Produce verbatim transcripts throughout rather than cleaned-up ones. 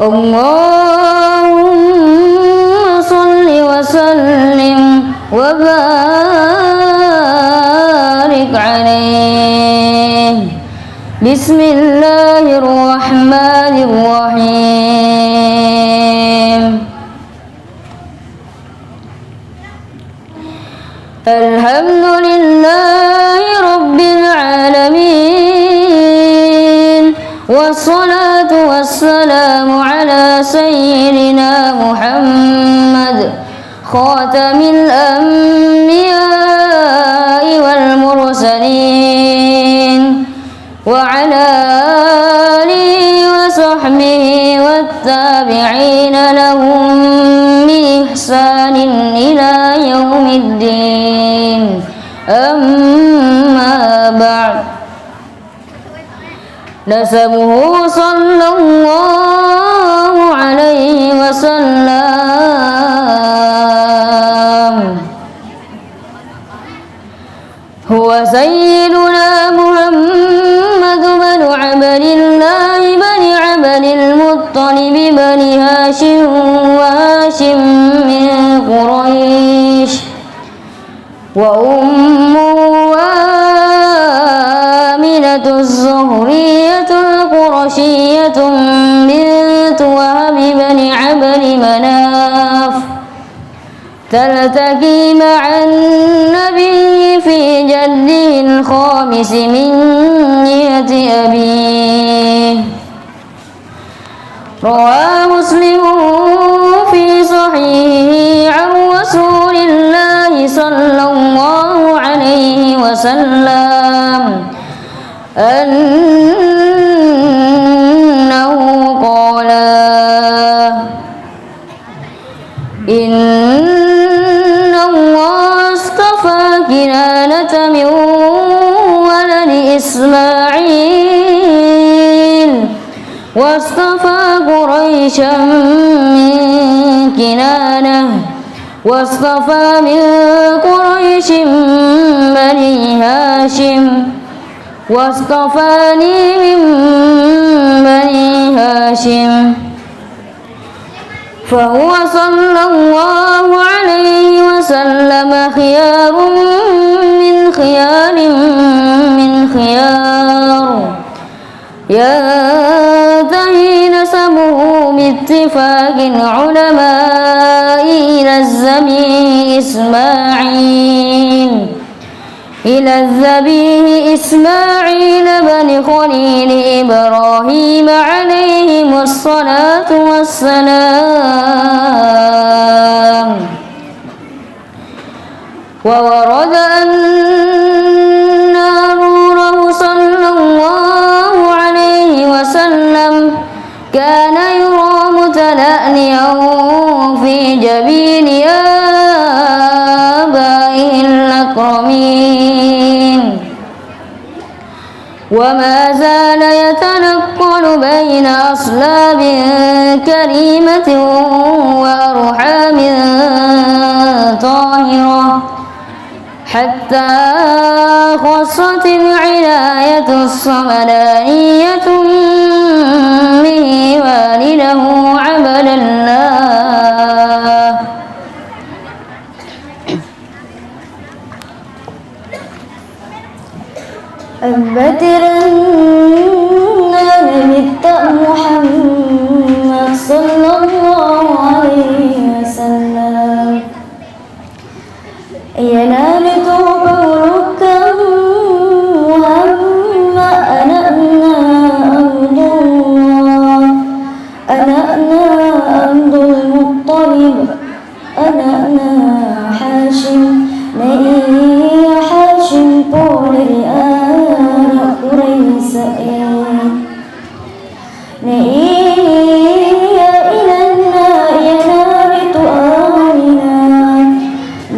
اللهم صل وسلم وبارك عليه. بسم الله الرحمن الرحيم. الحمد لله رب العالمين، والصلاة والسلام على سيدنا محمد خاتم الأنبياء والمرسلين، وعلى آله وصحبه والتابعين لهم بإحسان إلى يوم الدين. أما بعد. نسبه صلى الله عليه وسلم هو سيدنا محمد بن عبد الله بن عبد المطلب بن هاشم، وهاشم من قريش، وأمه آمنة الزهرية القرشية بنت وهب بن عبد مناف، تلتقي مع النبي في جده الخامس من جهة أبيه. روى مسلم في صحيحه عن رسول الله صلى الله عليه وسلم أنه قال: إن الله اصطفى كنانة من ولد إسماعيل، واصطفى قريشا من كنانة، واصطفى من قريش بني هاشم، واصطفاني من بني هاشم. فهو صلى الله عليه وسلم خيار من خيار من خيار، ينتهي نسبه باتفاق العلماء إلى الذبيح إسماعيل. إلى الذبيح إسماعيل بن خليل إبراهيم عليهم الصلاة والسلام. وورد أن هارون صلى الله عليه وسلم كان يرى متلألئا في جبين آبائه الأكرمين، وما زال يتنقل بين أصلاب كريمة وأرحام طاهرة، حتى خصت العناية الصمدانية به والده عبد الله. Abbatirenna Nabitta Muhammad sallallahu alaihi wasallam. Iyanaritu pangulukkeng Muhammad, ana'na Abdullah, ana'na Abdul Muttalib, ana'na Hashim, naiya Hashim pole ri ara Quraisy e. Naiya inanna iyanaritu Aminah,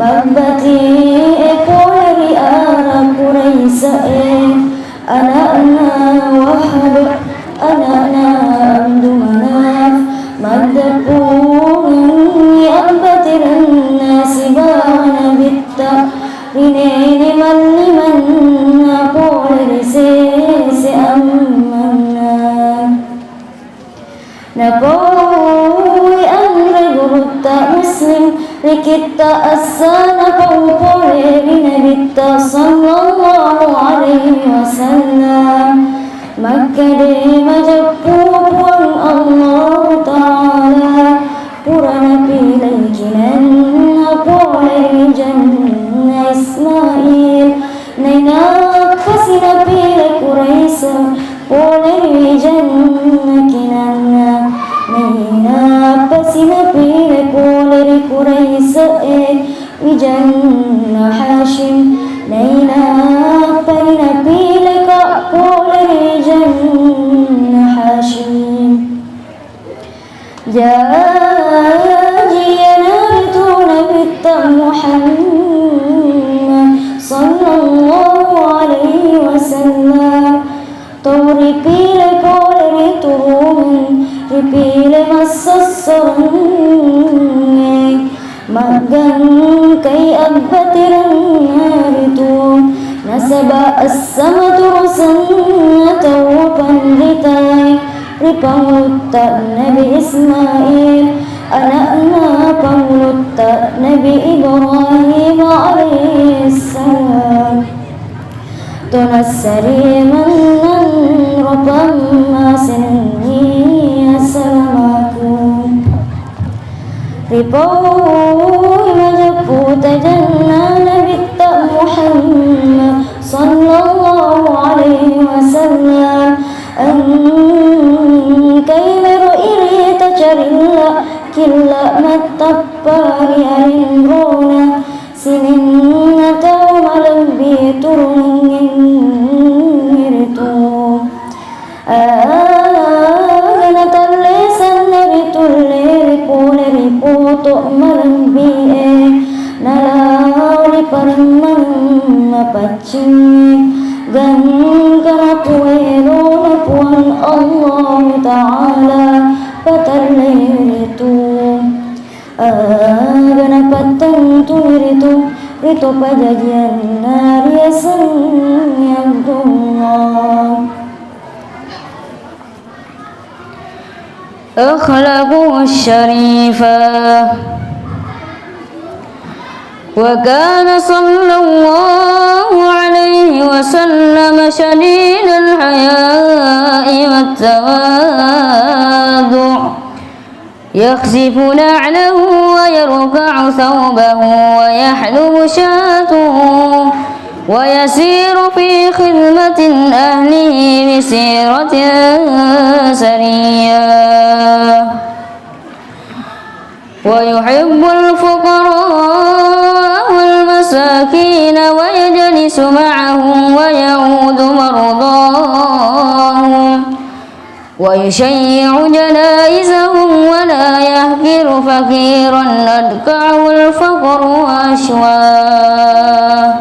mabbati'e pole ri ara Quraisy e, ana'na Wahab, ana'na Abdu Manaf, maddeppungengngi abbatirenna sibawa nabitta ri nene mallimanna pole ri sese ammanna. Napaui anre gurutta Muslim, ri kitta essa napau pole ri Nabitta sallallahu alaihi wasallam. Makkeda majeppu Puang Allahu Ta'ala, pura napilei kinanna pole ri janna Ismail. Nainappasi napile Quraisy pole ri janna Kinanna. Nainappasi napile pole ri Quraisy e ri janna Hashim. Nainappani napileka pole ri janna Hashim. Jaji iyanaritu Nabitta Muhammad sallallahu alaihi wasallam, tau ripile pole ri turungang, ripile massessorengnge. Maggangkai abbaterenna ritu, nasaba essa maturusenna tau panritae ri pangulutta Nabi Ismail, ana'na pangulutta Nabi Ibrahim alaihissalam. Tonassari mennanro pammasenni assalamaku. Ripaui majeppu tajanna Nabitta Muhammad sallallahu alaihi wasallam. Engkai mero irita carilla killa mattappa ri alenrona. Sininna tau malebbi turungengngeng ritu. Aga natallesanna ritulle ri pole ri poto malebbi e, nalao ri paremmang mapaccingngi. Gangka napuelona Puang Allahu Ta'ala patallei ritu. Aga napattentuni ritu, ritu pajajianna riasengnge Abdullah. أخلاقه الشريفة. وكان صلى الله عليه وسلم شديد الحياء والتواضع. يخسف نعله ويرقع ثوبه ويحلب شاته ويسير في خدمة أهله بسيرة سرية. ويحب الفقراء والمساكين ويجلس معهم ويعود مرضاهم ويشيع جنائزهم ولا يهجر فقيرا أدكعه الفقر وأشواه.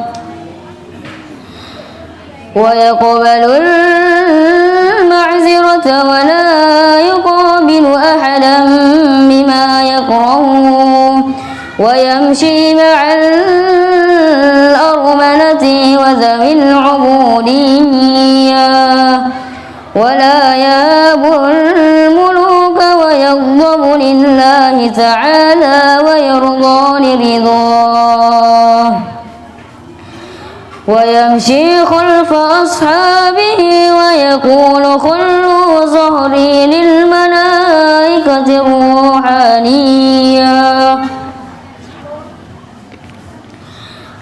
ويقبل المعذرة ولا يقابل أحدا بما يكرهه ويمشي مع الأرملة وذوي العبودية ولا يهاب الملوك ويغضب لله تعالى ويرضى لرضاه. ويمشي خلف أصحابه ويقول: "خلوا ظهري للملائكة الروحانية".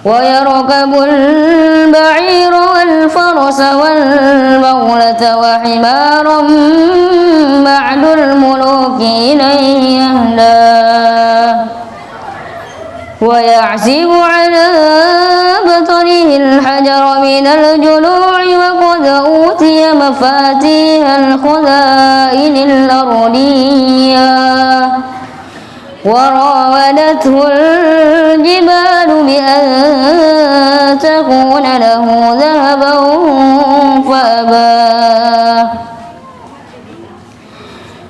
ويركب البعير والفرس والبغلة وحمارا بعد الملوك إليه يهدى. ويعزف على بطنه الحجر من الجلوع وقد أوتي مفاتيح الخزائن الأرضية. وراودته الجبال بأن تكون له ذهبا فأبى.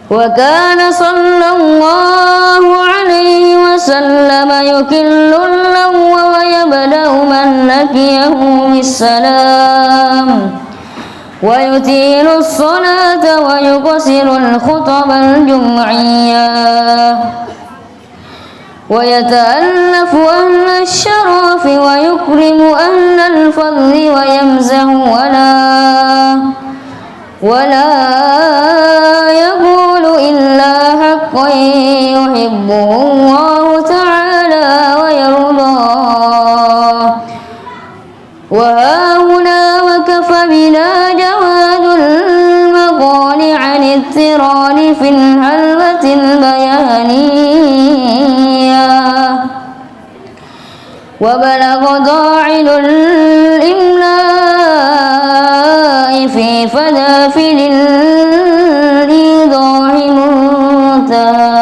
وكان صلى الله عليه وسلم يكل اللغو ويبدأ من لقيه بالسلام. ويطيل الصلاة ويكثر الخطب الجمعية، ويتألف أهل الشرف ويكرم أهل الفضل ويمزح ولا، ولا يقول إلا حقا يحبه الله تعالى ويرضاه. وهاهنا وكفى بنا جواز المقال عن اضطرار في الحلوة البيانية. وبلغ داعل الإملاء في فلافل الإيضاح منتهى.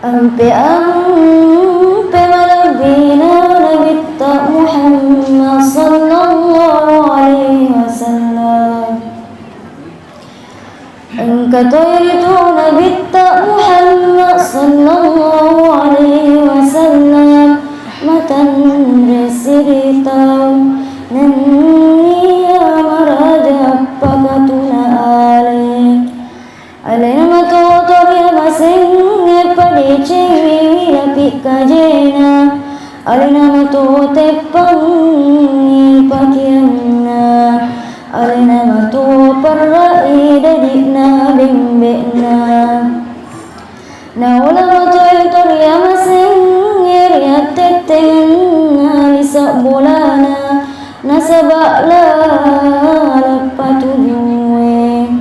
Ampe-ampe malebbina Nabitta Muhammad sallallahu alaihi wasallam. Engka toi ritu Nabitta Muhammad sallallahu alaihi wasallam matanre siritau nennia maraja pakatuna ale. Alena matoto riamasengnge padecengngi lapi kajena. Alena mato teppangngi pakeanna. Alena mato perrai dadi'na bembe'na. Naola matoi to riamasengnge riattettengenna lisa bolana, nasaba laleng patujue.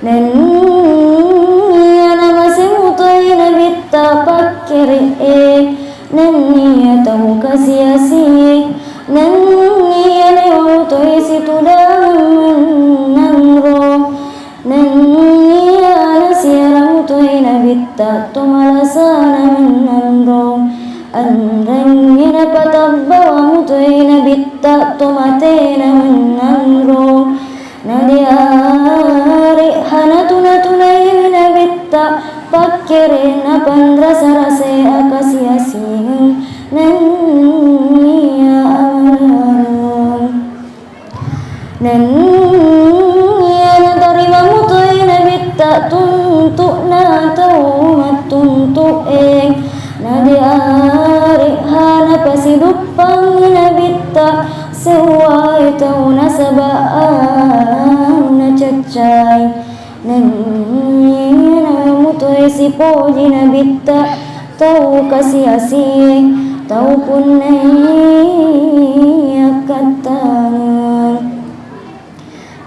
Nennia namasemu toi Nabitta pakkere'e, nennia tau kasi-asi, nennia newang toi situdang mennanro, nennia nasiarang toi Nabitta to malasana mennanro, enrengngi napatabbawamu toi Nabitta to matena mennanro. Nadiari hanatu-natunaiwi Nabitta pakkere napanrasa-rasai akasi-asingeng nennia amanareng. Nennia natarima mutoi Nabitta tuntu'na tau mattuntu'e. Nadiari hana pasiduppangngi Nabitta sewwai tau nasaba anu nacaccai. Nennia namutoi sipoji Nabitta tau kasi-asi, tau punnai akkattana.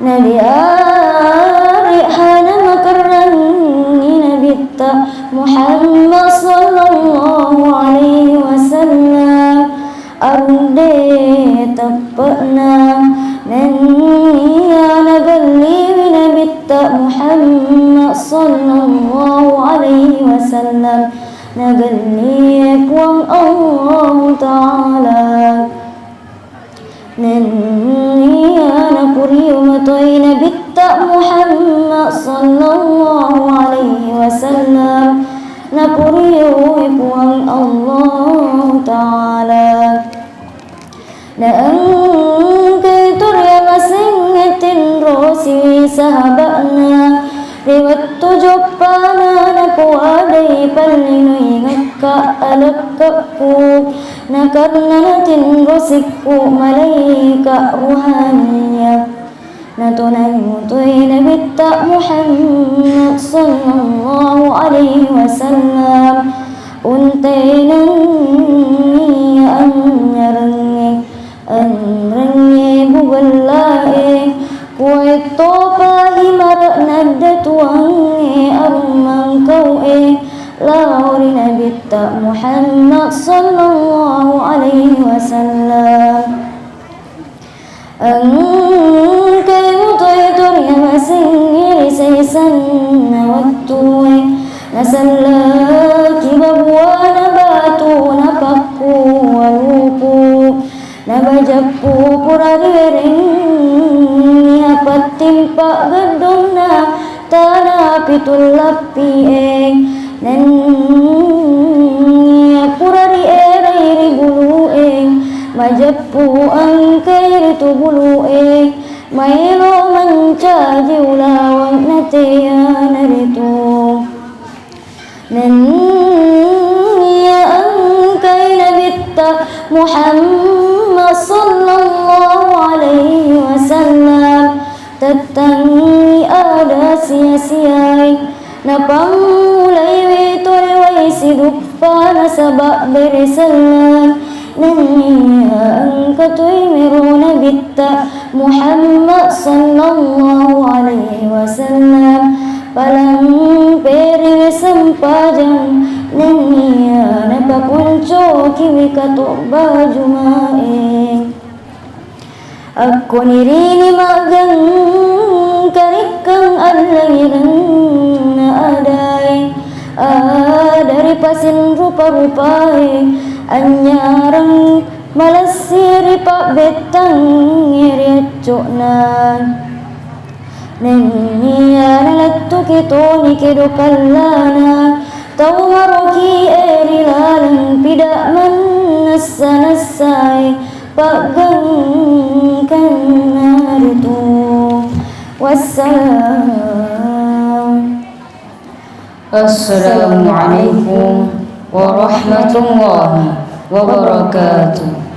Nadiari hana makerrangngi Nabitta Muhammad sallallahu alaihi wasallam. Arung de teppe'na nennia nagelliwi Nabitta Muhammad sallallahu alaihi wasallam, nagellie Puang Allahu Ta'ala. Nennia napuriu matoi Nabitta Muhammad sallallahu alaihi wasallam, napuriui Puang Allahu Ta'ala. Naengkai tu riamasengnge tinro siwi sahaba'na ri wettu joppana napoadai pallinoi ngekka alekke'ku, nakarna natinro sikku malaika ruhaniyah. Natonai mutoi Nabitta Muhammad sallallahu alaihi wasallam, untai nennia annyarengnge, enrengnge bugellae, kuwaettopa himare' naddatuangnge arung mangkau'e lao ri Nabitta Muhammad sallallahu alaihi wasallam. Engkai mutoi to riamasengnge ri saisanna wettue, naselleki babuana batu napakkuwaluku, nabajeppu pura riwerengngi apattimpa geddonna tana pitu lappi'e, nenni Eppu engkai ritu bulu'e, maelo mancaji ulaweng nateana ritu. Nennia engkai Nabitta Muhammad sallallahu alaihi wasallam tettengngi ada sia-siai, napammulaiwi tore wai siduppa nasaba bere sellang. Nennia engka toi mero Nabitta Muhammad sallallahu alaihi wasallam palamperiwi sempajang, nennia napakuncokiwi katobba Jumae. Akkonirini maggangkarikkeng allangirenna adae, ada ripasin rupa-rupae, anynyareng malessi ripabbettangnge ri acco'na. Nennia nalettuki toni kedo kallana, tau maroki e ri laleng pida mannessa-nessae paggangkanna ritu. Wassalam. Assalamualaikum warahmatullahi wabarakatuh.